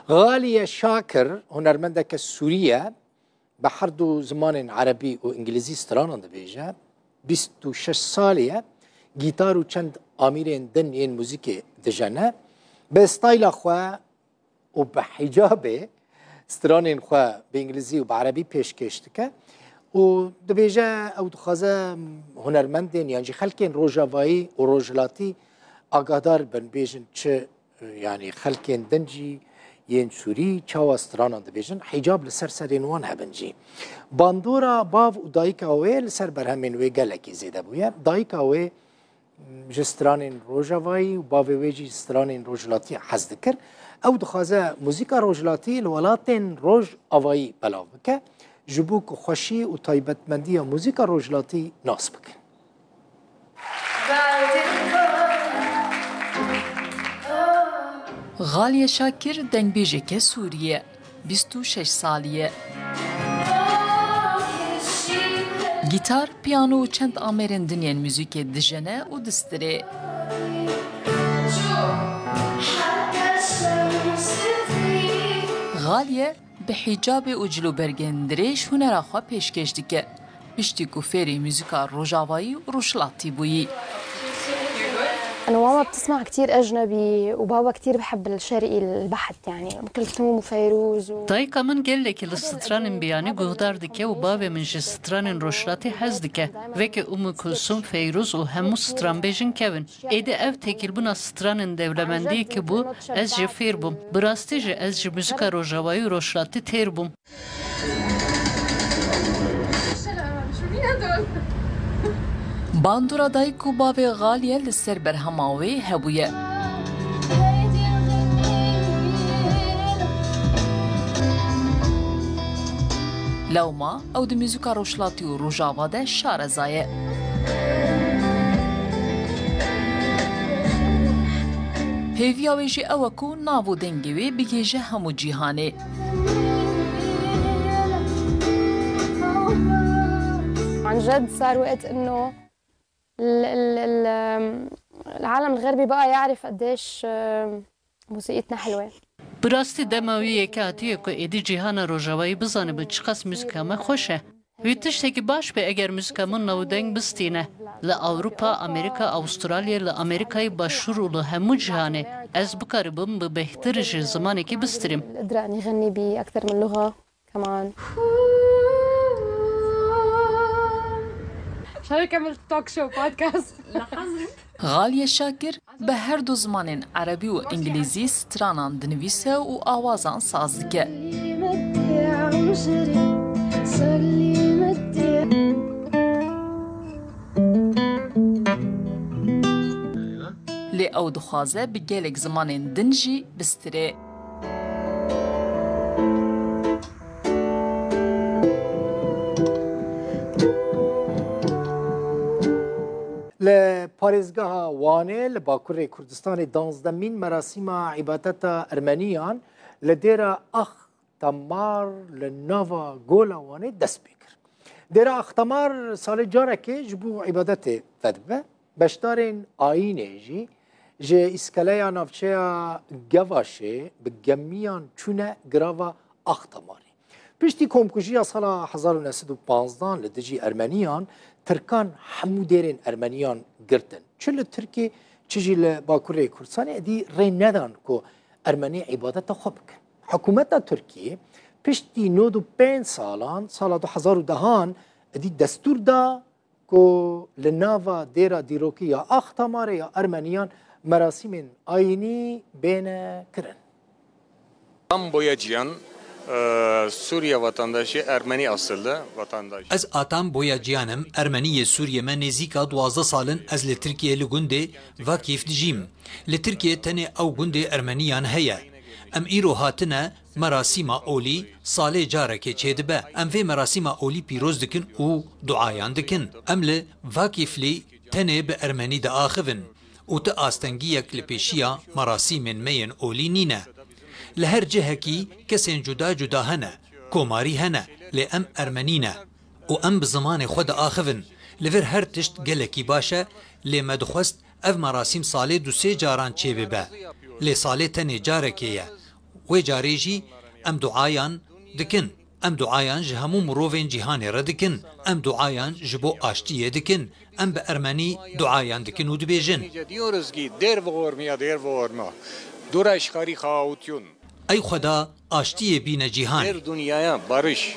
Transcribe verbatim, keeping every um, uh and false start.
Xaliye Şakir, hunermendeke Sûrî ye, bi her du zimanên erebî û îngilîzî stranan dibêje. Bîst û şeş salî ye, gîtar û çend amîrên din yên muzîkê dijene. Bi stayla xwe û bi hîcabê stranên xwe bi îngilîzî û bi erebî pêşkêş dike û dibêje ew dixwaze hunermendên yan jî xelkên rojavayî û rojhilatî agahdar bin, bêjin çi, yanî xelkên din jî yên Sûrî çawa stranan dibêjin, hîcab li ser serên wan hebin jî. Bandora bav û dayika wê li ser berhemên wê gelekî zêde bûye. Dayika wê ji stranên rojavayî û bavê wê jî stranên rojhilatî hez dikir. Ew dixwaze muzîka rojhilatî li welatên rojavayî belav bike, ji bo ku xweşî û taybetmendiya muzîka rojhilatî nas bikin. Xaliye Şakir dengbêjeke Sûrî ye. Bîst û şeş salî ye. Gîtar, piyano û çend amêrên din yên muzîkê dijene û distirê. Xaliye bi hîcabê û cilûbergên dirêj hunera xwe pêşkêş dike. Piştî ku fêrî muzîka rojavayî û rojhilatî bûyî. أنا ماما بتسمع كتير أجنبي، وبابا كتير بحب الشرقي البحت، يعني أم كلثوم وفيروز و Dayika min gelekî li stranên biyanî guhdar dike û bavê min ji stranên rojhilatî hez dike. Weke Umu Kulsum, Feyrûz û hemû stranbêjên kevin. Êdî ev têkilbûna stranên dewlemendiyekê bû, ez jê fêr bûm. Bi rastî jî ez ji muzîka rojavayî û rojhilatî têr bûm. Bandora dayik û bavê Xaliye li ser berhema wê hebûye. Lewma ew di muzîka rojhilatî û rojava de şareza ye. Hêviya wê jî ew e ku nav û dengê wê bigihêje hemû cîhanê. عن جد صار وقت إنه ال-، ال-، ال-، العالم الغربي بقى يعرف قديش، آه، موسيقتنا حلوة. Bi rastî dema wî yekê hatiye ku êdî cîhana rojavayî bizanibe çiqas muzîka me xweş e. Wî tiştekî baş be eger muzîka min nav û deng bistîne. Li Ewropa, Amerîka, Avustralya, li Amerîkayê Başûr û li hemû cîhanê ez bikaribim bi bêhtir ji zimanekî bistirîm. القدرة إني غني بأكثر من لغة كمان. شو كمل توك شو بودكاست. Xaliye Şakir bi her du zimanên erebî û îngilîzî stranan dinivîse û awazan saz dike. Lê ew dixwaze bi gelek zimanên din jî bistirê. Li parêzgeha Wanê li Bakurê Kurdistanê danzdemîn merasîma îbadeta Ermeniyan li dêra Axtamar li nava Gola Wanê dest pê kir. Dêra Axtamar salê carekê ji bo îbadetê vedibe. Beşdarên ayînê jî ji îskeleya navçeya Gevaşê bi gemiyan çûne girava Axtamarê. Piştî komkujiya sala hezar û neh sed û panzdan li dijî Ermeniyan, Tirkan hemû dêrên Ermeniyan girtin. Çi li Tirkiyê, çi jî li Bakurê Kurdistanê êdî rê nedan ku Ermenî îbadeta xwe bikin. Hikûmeta Tirkiyê piştî nod û pênc salan, sala du hezar û dehan êdî destûr da ku li nava dêra dîrokî ya Axtamarê ya Ermeniyan merasîmên ayînî bêne kirin. Atam Boyacıyan, e, Suriye vatandaşı, Ermeni asıllı vatandaş. Ez Atam Boyacıyan im, Ermenî yê Sûriyê me, nêzîka duwazdeh sal in ez li Tirkiyê li gundê Vakîf dijîm. Li Tirkiyê tenê ew gundê Ermeniyan heye. Em îro hatine merasîma olî salê carekê çêdibe. Em vê merasîma olî pîroz dikin û duayan dikin. Em li Vakîflî tenê bi Ermenî diaxivin û ti astengiyek li pêşiya merasîmên me yên olî nîne. Li her cihekî kesên cuda cuda hene, komarî hene, lê em Ermenî ne û em bi zimanê xwe diaxivin. Li vir her tişt gelekî baş e, lê me dixwest ev merasîm salê du sê caran çêbibe. Lê salê tenê carekê ye. Wê carê jî em duayan dikin. Em duayan ji hemû mirovên cîhanê re dikin. Em duayan ji bo aştiyê dikin. Em bi ermenî duayan dikin û dibêjin. Gece diyoruz ki der vormia, der vorma. Dura şkarî xawutiyun. Ey Xweda, aştiyê bîne cîhan. Der dünyaya barış.